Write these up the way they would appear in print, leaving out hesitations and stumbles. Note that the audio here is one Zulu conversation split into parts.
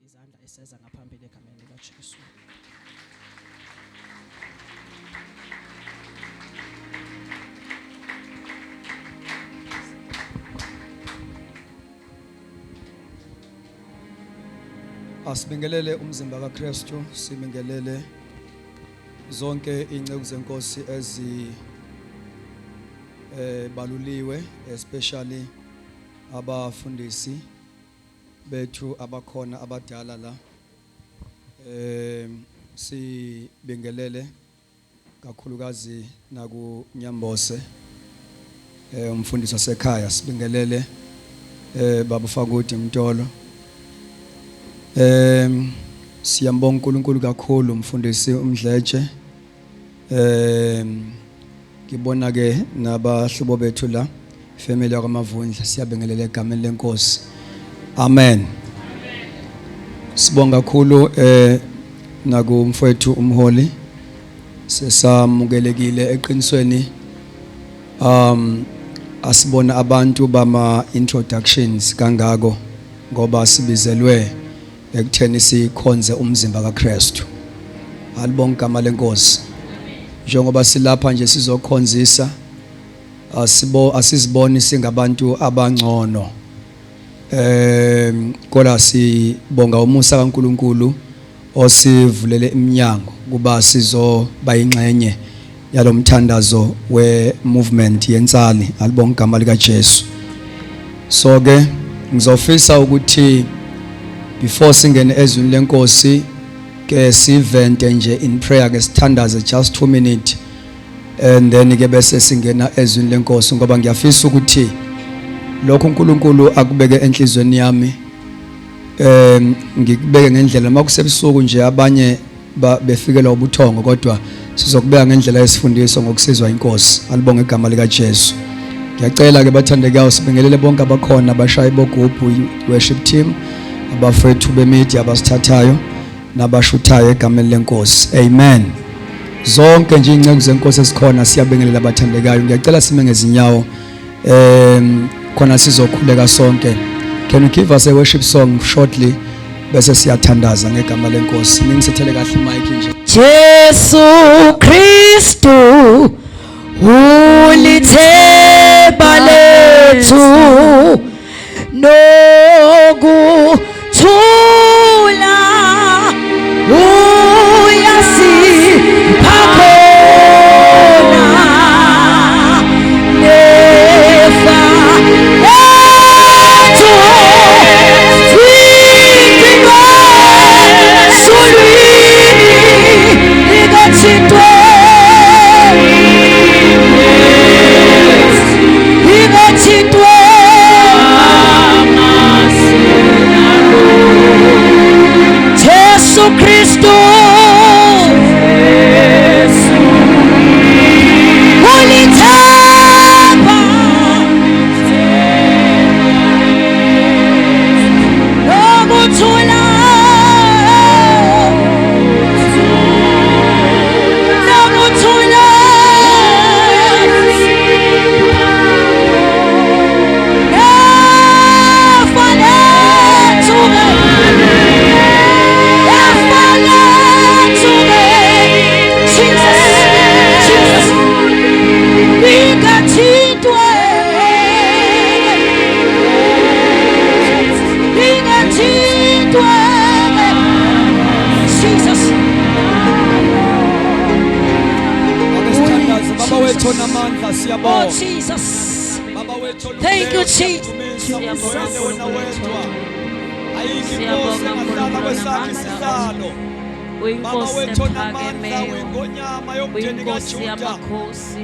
izandla eseza ngaphambili egameni likaJesu. Asibingelele umzimba kaKristu, sibingelele zonke inceku zenkosi ezi baluliwe, especially abafundisi bethu abakhona abadala la. Sibingelele kakhulukazi naku Nyambose, umfundisi wasekhaya, sibingelele baba Fakude Mtolo. Siyambonga uNkulunkulu kakhulu umfundisi uMdletshe. Ngibona ke nabahlobo bethu la, family yakwaMavundla, siyabingelela egameni lenkosi. Amen. Sibonga kakhulu nakumfowethu umholi, sesamukelekile eqinisweni. Asibona abantu bama introductions kangako ngoba sibizelwe ekutheni sikhonze umzimba kaKristu. Alibonke igama lenkosi. Njengoba silapha nje sizokhonzisa, asiziboni singabantu abangcono. Kodwa sibonga umusa kaNkuluNkulu osivulele iminyango kuba sizoba ingxenye yalomthandazo we movement yensali. Alibonke igama lika Jesu. So ke ngizofisa ukuthi before singene ezwini lenkosi ke sivente nje in prayer, ke sithandaze just 2 minutes and then ke bese singena ezwini lenkosi, ngoba ngiyafisa ukuthi lokho uNkulunkulu akubeke enhlizweni yami ngikubeke ngendlela. Makusebusuku nje abanye befikelwa ubuthongo, kodwa sizokubeka ngendlela yesifundiso ngokusizwa inkosi. Alibonge igama lika Jesu. Ngiyacela ke bathandekayo sibingelele bonke abakhona, abashayi bogubhu, worship team, abafethu bemedia abasithathayo nabashuthayo egameni lenkosi. Amen. Zonke nje inceku zenkosi esikhona siyabingelela abathandekayo. Ngiyacela sime ngezinyawo khona sizokhuleka sonke. Can you give us a worship song shortly bese siyathandaza ngegama lenkosi. Ningisethele kahle mic nje. Jesu Kristu ulithemba lethu nokuthula, uyasipha khona nefa lethu sigcinwe zulwini likaThixo, likaThixo. Jesu Kristu ulithemba nokuthula, nokuthula nefa lethu, nefa lethu. Jesus, Jesus, lingathintwe, lingathintwe. Jesus. Ake sithandaze. Baba wethu onamandla, Oh siyabonga. Jesus. Baba wethu Thank you, Jesus. Siyabonga wena wedwa. Ayikho inkosi engahlala kwesakhe isihlalo. Baba Uyinkosi wethu onamandla, ephakemeyo, uyingonyama yomndeni uyinkosi kaJuda. yamakhosi,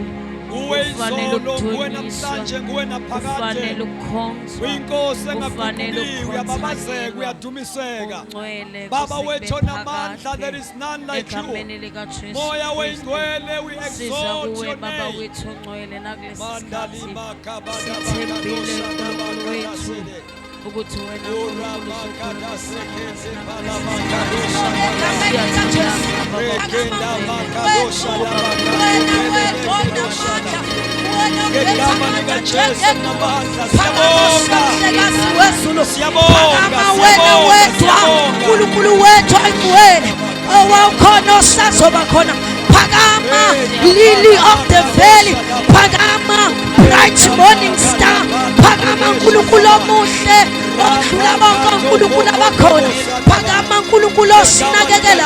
Nguwe ufanele izolo, nguwe ukudunyiswa, namhlanje, nguwe ufanele naphakade. ukukhonzwa, Uyinkosi ufanele engaguqukiyo, uyababazeka, ukukhothamelwa, uyadumiseka. ungcwele Baba kuze kube wethu onamandla, phakade. there is none like you. Egameni likaJesu Moya Kristu. weyingcwele, we Siza exalt kuwe your Baba name. wethu ongcwele nakulesi Mandali sikhathi makabada sithembile bakadosha Nkulunkulu wethu dabakadasele. ukuthi wena Ura Nkulunkulu makadasekete uzokhuluma palabakadosha Siyathandaza Baba Rekenda wethu makadosha Wena wedwa onamandla, wena Ngegama likaJesu namandla, siyabonga. Mhlekazi wezulu, Siyabonga, phakama wena siyabonga, wedwa. siyabonga. wethu oyingcwele owawukhona osazoba khona. Phakama lily of the valley, phakama bright morning star, phakama Nkulunkulu omuhle odlula bonke onkulunkulu abakhona, phakama Nkulunkulu osinakekela,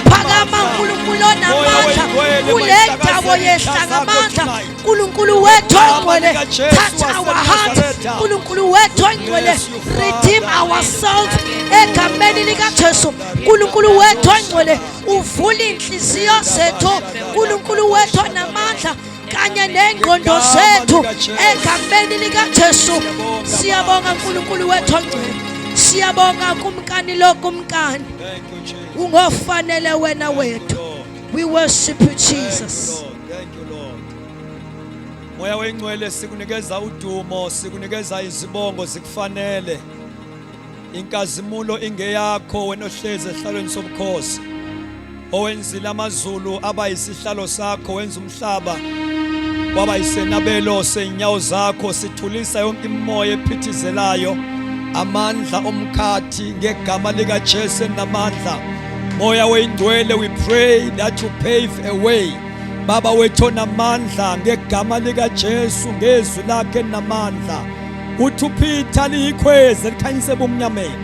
phakama Nkulunkulu onamandla kule ndawo yehla ngamandla. Nkulunkulu wethu ongcwele, touch our hearts. Nkulunkulu wethu ongcwele, redeem our souls egameni likaJesu. Nkulunkulu wethu ongcwele, uvule inhliziyo zethu. Nkulunkulu wethu onamandla kanye nengqondo zethu egameni likaJesu. Siyabonga Nkulunkulu wethu ongcwele, siyabonga kumkani lo kumkani, Thank you, Jesus. ungofanele wena wethu. Lord. We worship you Thank you, Jesus. Lord. Thank you, Lord. Moya wengcwele sikunikeza udumo, sikunikeza izibongo zikufanele. Inkazimulo ingeyakho wena ohlezi esihlalweni sobukhosi. Owenzile amazulu aba yisihlalo sakho, wenza umhlaba waba yisenabelo senyawo zakho. Sithulisa yonke imimoya ephithizelayo, amandla omkhathi ngegama likaJesu namandla. Moya wengcwele, we pray that you pave a way. Baba wethu namandla ngegama likaJesu, ngezwi lakhe namandla. Uthi uPeter liyikhwezi likhanyise ebumnyameni.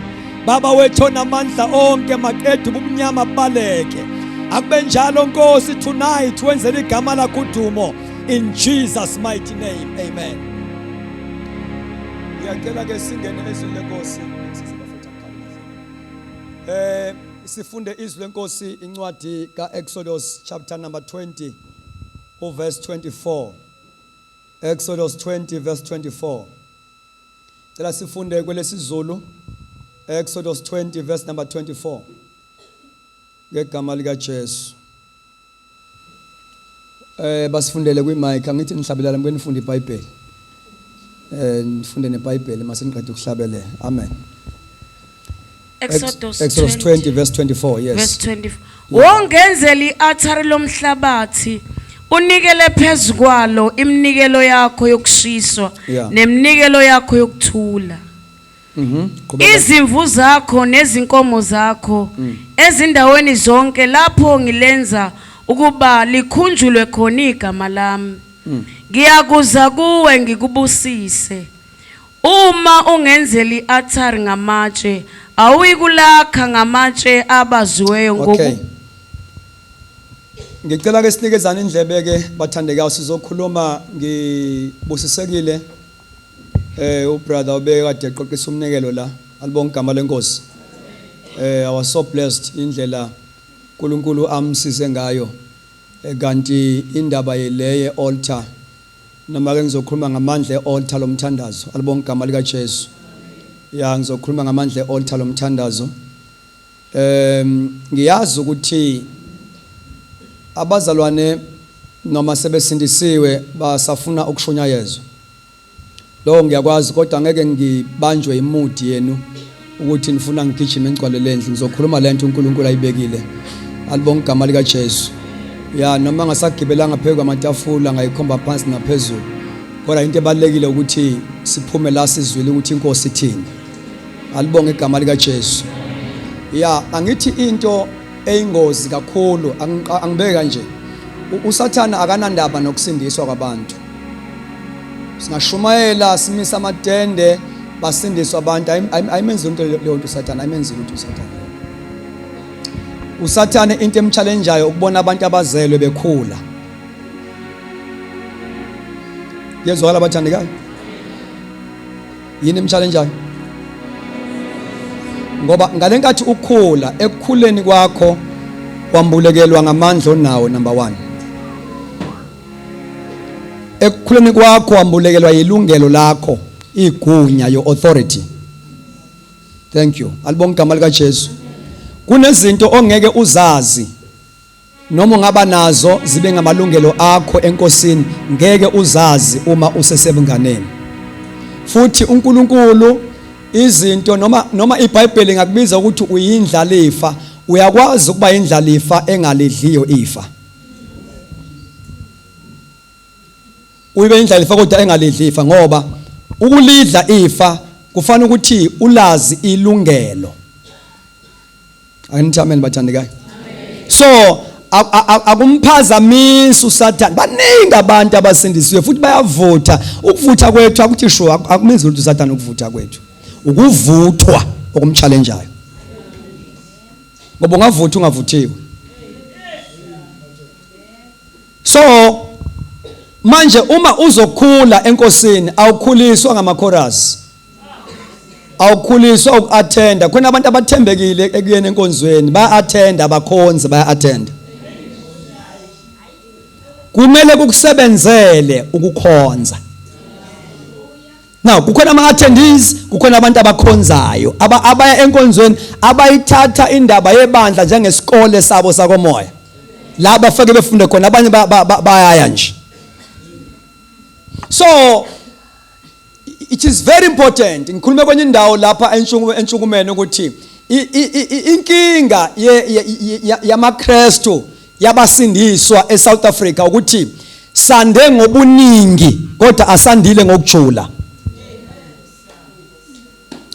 Baba wethu namandla onke, maqeda ubumnyama baleke. Akube njalo Nkosi, tonight wenzele igama lakho udumo in Jesus mighty name. Amen. Ngiyacela ke singene ezwini lenkosi. Sifunde izwi lenkosi, incwadi kaExodus chapter number 20 uverse 24. Exodus 20 verse 24. Cela sifunde kwelesizulu, Exodus 20 verse number 24. Ngegama lika Jesu. Basifundele kwi mic, angithi nihlabelala mke nifunde iBhayibheli. Nifunde neBhayibheli mase niqeda ukuhlabelela. Amen. Exodus, Exodus 20 verse 24, yes. Verse 24. Wongenzela ialtari lomhlabathi, unikele phezukwalo iminikelo yakho yokushiswa neminikelo yakho yokuthula. Qhubeka. Izimvu zakho nezinkomo zakho ezindaweni zonke lapho ngilenza ukuba likhunjulwe khona igama lami. Ngiyakuza kuwe ngikubusise. Uma ungenzela ialtari ngamatshe, awuyikulakha ngamatshe abaziweyo ngoku. Okay. Ngicela ke sinikezane indlebe ke bathandekayo, sizokhuluma. Ngibusisekile ubrother ubekade eqoqisa umnikelo la, alibonga igama lenkosi. I was so blessed indlela uNkulunkulu amsize ngayo. Kanti indaba yeleye altar, noma ke ngizokhuluma ngamandla ealtar lomthandazo, alibonga igama lika Jesu. Ya, ngizokhuluma ngamandla ealtar lomthandazo. Ngiyazi ukuthi abazalwane noma sebesindisiwe basafuna ukushunyayezwa. Lo ngiyakwazi, kodwa ngeke ngibanjwe imood yenu ukuthi nifuna ngigijime ngigcwale lendlu. Ngizokhuluma lento uNkulunkulu ayibekile. Alibonga igama lika Jesu. Ya, noma ngasagibelanga phezulu kwamatafula ngayikhomba phansi naphezulu. Kodwa into ebalekile ukuthi siphume la sizwile ukuthi inkosi ithini. Alibonga igama lika Jesu. Ya, angithi into eyingozi kakhulu, angibeke kanje. USathana akanandaba nokusindiswa kwabantu. Singashumayela simisa amatende basindiswa abantu, ayimenzi into leyo nto uSathana, ayimenzi lutho uSathana. uSathane into emchallengeayo ukubona abantu abazelwe bekhula. Yezwakala bathandekayo? Yini emchallengeayo? Ngoba ngalenkathi ukhula, ekukhuleni kwakho wambulekelwa ngamandla onawo, number 1. Ekukhuleni kwakho wambulekelwa yilungelo lakho, igunya, your authority. Thank you. Alibonga igama lika Jesu. Kunezinto ongeke uzazi noma ungaba nazo zibe ngamalungelo akho enkosini, ngeke uzazi uma usesebunganeni. Futhi uNkulunkulu izinto noma iBhayibheli ngakubiza ukuthi uyindlalifa, uyakwazi ukuba indlalifa engalidliyo ifa. Uyibe indlalifa kodwa engalidli ifa, ngoba ukulidla ifa kufanele ukuthi ulazi ilungelo. Anithi amen bathandekayo. So akumphazamisi uSathane. Baningi abantu abasindisiwe futhi bayavutha. Ukuvutha kwethu akuthi sho akumenzi lutho uSathane ukuvutha kwethu. Ukuvuthwa okumchallengeayo. Ngoba ungavutha ungavuthiwe. So manje uma uzokhula enkosini awukhuliswa ngama-chorus. Awukhuliswa uku-attenda. Khona abantu abathembekile ekuyeni enkonzweni, baya-attenda, abakhonzi baya-attenda. Kumele kukusebenzele ukukhonza. Now kukhona ama attendees, kukhona abantu abakhonzayo, abaya enkonzweni, abayithatha indaba yebandla njengesikole sabo sakomoya. La bafike befunde khona, abanye bayaya nje. So it is very important. Ngikhulume kwenye indawo lapha entshukumeni ukuthi inkinga yamaKristu yabasindiswa eSouth Africa ukuthi sande ngobuningi kodwa asandile ngokujula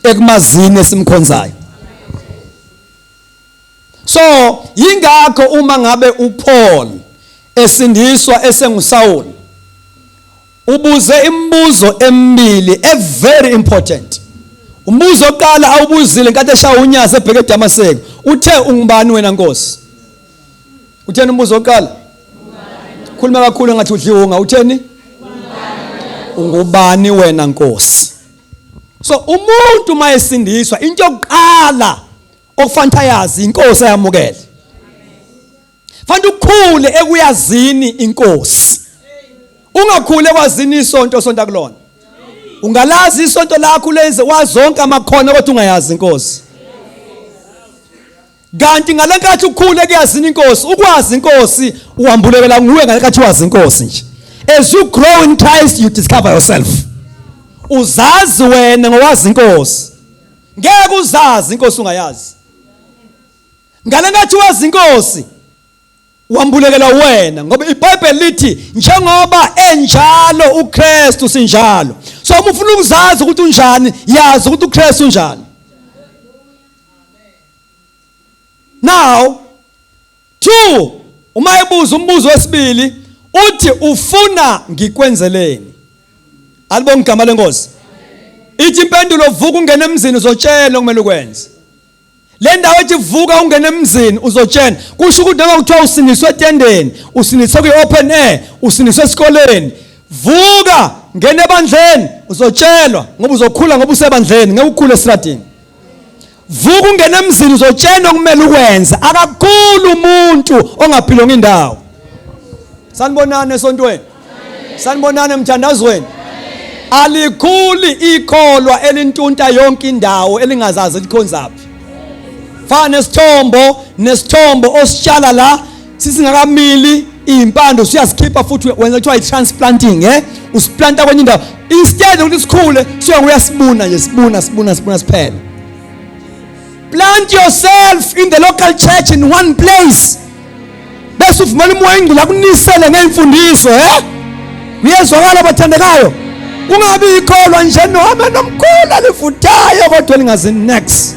ekumazini esimkhonzayo. So yingakho uma ngabe uPaul esindiswa esenguSaul ubuze imibuzo emibili e very important. Umbuzo oqala awubuzile nkathi eshaya unyazi ebheke eDamaseko, uthe ungubani wena Nkosi? Utheni umbuzo oqala? Khuluma kakhulu ngathi udliwunga, utheni? Ungubani wena Nkosi? So umuntu mayesindiswa into yokuqala okufanele ayazi inkosi ayamukele. Fanele ukhule ekuyazini inkosi. Ungakhule ekwazini isonto sonta kulona. Ungalazi isonto lakho lenze wazonke amakhono kodwa ungayazi inkosi. Kanti ngalenkathi ukhule ekuyazini inkosi, ukwazi inkosi uhambulekela nguwe ngalenkathi wazi inkosi nje. As you grow in Christ you discover yourself. Uzazi wena ngowazi inkosi. Ngeke uzazi inkosi ungayazi. Ngalenkathi wazi inkosi wambulekela wena, ngoba iBhayibheli lithi njengoba enjalo uKristu sinjalo. So uma ufuna ukuzazi ukuthi unjani, yazi ukuthi uKristu unjani. Now two, uma ebuza umbuzo wesibili uthi ufuna ngikwenzeleni? Alibonge igama lenkosi. Ithi impendulo vuka ungene emzini uzotshela okumele ukwenze. Le ndawo ethi vuka ungene emzini uzotshela kusho ukuthi noma kuthiwa usindiswe etendeni, usindiswe kwi-open air, usindiswe esikoleni, vuka ngene ebandleni uzotshelwa, ngoba uzokhula ngoba usebandleni, ngeke ukhule esitradini. Vuka ungene emzini uzotshelwa okumele ukwenze. Akakhulu umuntu ongaphilonga indawo. Sanibonani esontweni. Sanibonani emthandazweni. Alikhuli ikholwa elintunta yonke indawo elingazazi likhonzaphi. Fana nesithombo, nesithombo ositshala la sisingakamili impande usuyazikhipha futhi wenza kuthiwa i-transplanting, usiplanta kwenye indawo instead ukuthi sikhule suya uyasibuna nje, sibuna sibuna sibuna siphele. Plant yourself in the local church in one place, bese uvumela umoya ingcwele akunisele ngemfundiso. Uyezwakala bathandekayo? Kungabi ikholwa nje nohamba nomkhulu alivuthayo kodwa lingazi next.